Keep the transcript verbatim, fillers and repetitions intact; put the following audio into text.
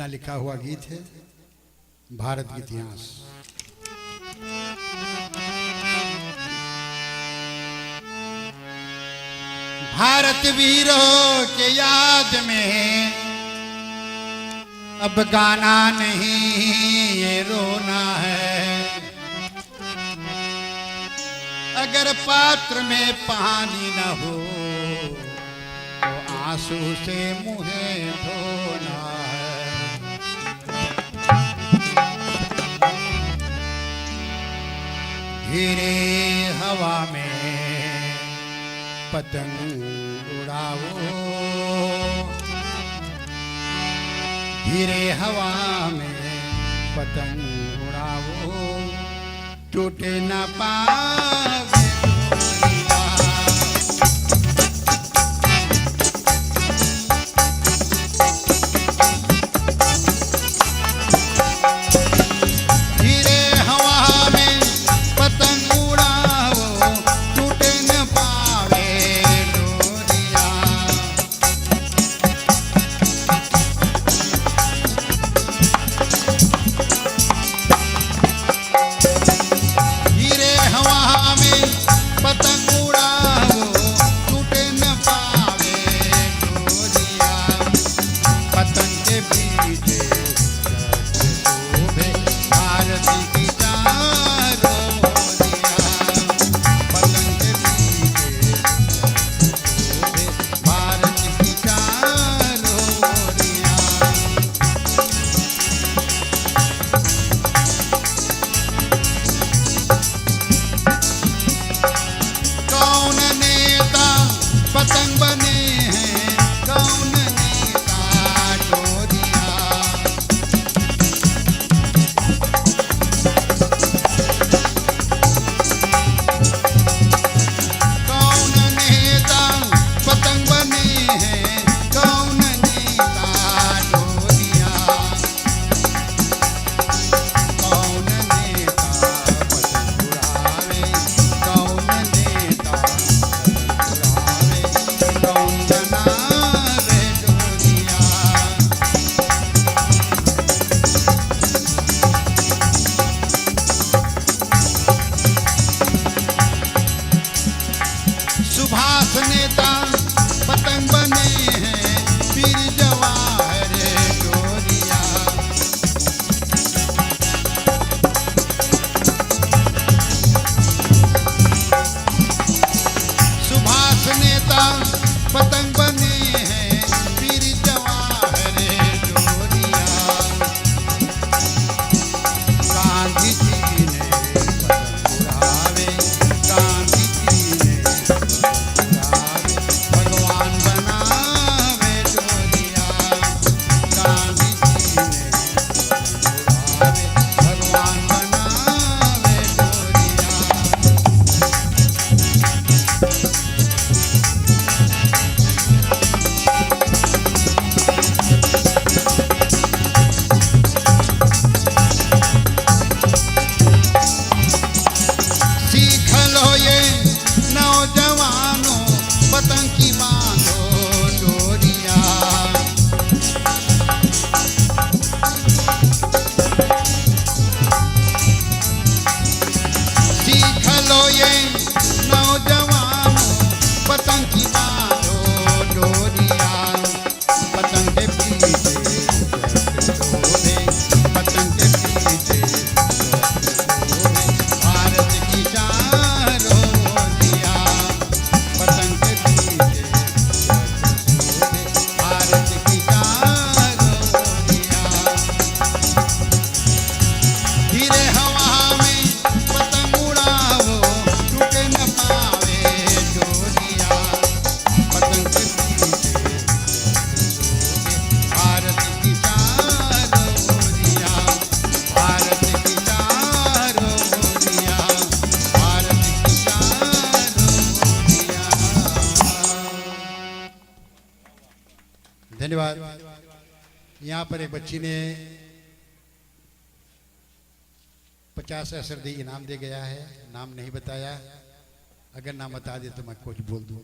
लिखा हुआ गीत है, भारत के इतिहास। भारत वीरों के याद में अब गाना नहीं, ये रोना है। अगर पात्र में पानी न हो, तो आंसू से मुझे धोना है। धीरे हवा में पतंग उड़ाओ, धीरे हवा में पतंग उड़ाओ, टूट न पावे डोरिया। धीरे हवा में पतंग उड़ाओ, टूट न पावे डोरिया। धीरे हवा में पतंग उड़ाओ, टूट न पावे डोरिया। पतंग के पीछे शोभे भारत की चारों ओरिया। पतंग के पीछे शोभे भारत की चारों ओरिया। कौन नेता पतंग बने हैं, कौन नेता डोरिया। कौन नेता पतंग बने हैं, कौन नेता डोरिया। कौन नेता पतंग उड़ावे, कौन नेता पतंग उड़ावे, कौन बनावे डोरिया। सुभाष नेता पतंग बने हैं, वीर जवाहर डोरिया। सुभाष नेता पतंग बने हैं, वीर जवाहर डोरिया। गांधी जी ने पतंग उड़ावे, गांधी जी ने पतंग उड़ावे, भगवान बनावे डोरिया। गांधी जी ने पतंग उड़ावे, भगवान बनावे डोरिया। सीख लो ये नौजवानों, पतंग की बांधो डोरिया। सीख लो ये नौजवानों, पतंग की बांधो डोरिया। पतंग के पीछे शोभे, पतंग के पीछे शोभे भारत की चारों ओरिया। पतंग के पीछे शोभे भारत की चारों ओरिया। धीरे हवा में पतंग उड़ाओ, टूट न पावे डोरिया। पतंग के पीछे भारत की चारों ओरिया, भारत की चारों ओरिया, भारत की चारों ओरिया। धन्यवाद। यहाँ पर एक बच्ची ने पचास असरदी इनाम दे गया है, नाम नहीं बताया। अगर नाम बता दे तो मैं कुछ बोल दूं।